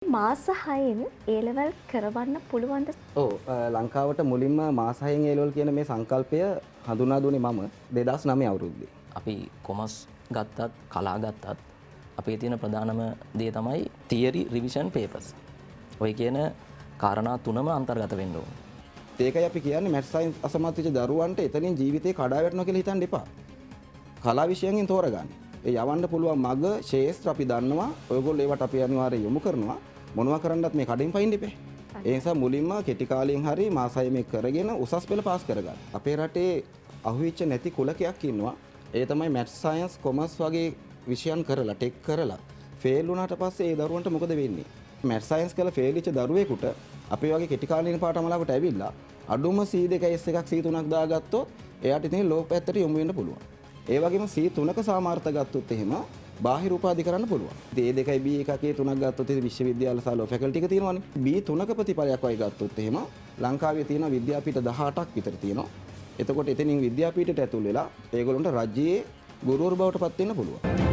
මාස 6න් ඒ ලෙවල් කරවන්න පුළුවන්ද? ඔව්, ලංකාවට මුලින්ම මාස 6න් ඒ ලෙවල් කියන මේ සංකල්පය හඳුනා දුන්නේ මම 2009 අවුරුද්දේ. අපි කොමර්ස් ගත්තත් කලා ගත්තත් අපේ තියෙන ප්‍රධානම දේ තමයි තියරි, රිවිෂන්, පේපර්ස්. ඔය කියන කාරණා තුනම අන්තර්ගත වෙන්න ඕනේ. ඒකයි අපි කියන්නේ මැත්ස් සයන්ස් අසමත් වෙච්ච දරුවන්ට එතනින් ජීවිතේ කඩා වැටෙනවා කියලා හිතන්න එපා. කලා විෂයන්ගෙන් තෝරගන්න. ඒ යවන්න පුළුවන් මග ක්ෂේත්‍ර අපි දන්නවා. ඔයගොල්ලෝ ඒවට අපි අනිවාර්යයෙන් යොමු කරනවා. මොනවා කරන්නත් මේ කඩෙන් පයින්න එපා. ඒ නිසා මුලින්ම කෙටි කාලයෙන් හරි මාස 6 මේ කරගෙන උසස් පෙළ පාස් කරගන්න. අපේ රටේ අහුවෙච්ච නැති කුලකයක් ඉන්නවා. ඒ තමයි මැත්ස් සයන්ස් කොමර්ස් වගේ විෂයන් කරලා ටෙක් කරලා ෆේල් වුණාට පස්සේ ඒ දරුවන්ට මොකද වෙන්නේ? මැත්ස් සයන්ස් කරලා ෆේල් වෙච්ච දරුවෙකුට අපේ වගේ කෙටි කාලීන පාඨමාලාවකට ඇවිල්ලා අඩුම C2 S එකක් C3ක් දාගත්තොත් එයාට ඉතින් ලෝ පැත්තට යොමු වෙන්න පුළුවන්. ඒ වගේම C3ක සාමාර්ථ ගත්තොත් එහෙම බාහිර උපාධි කරන්න පුළුවන්. ඉතින් A 2යි B එකක් A 3ක් ගත්තොත් ඉතින් විශ්වවිද්‍යාල සහ ලෝ ෆැකල්ටි එක තියෙනවානේ. B 3ක ප්‍රතිඵලයක් වගේ ගත්තොත් එහෙම ලංකාවේ තියෙන විද්‍යාපීඨ 18ක් විතර තියෙනවා. එතකොට එතනින් විද්‍යාපීඨයට ඇතුල් වෙලා ඒගොල්ලන්ට රජයේ ගුරුවරු බවට පත් වෙන්න පුළුවන්.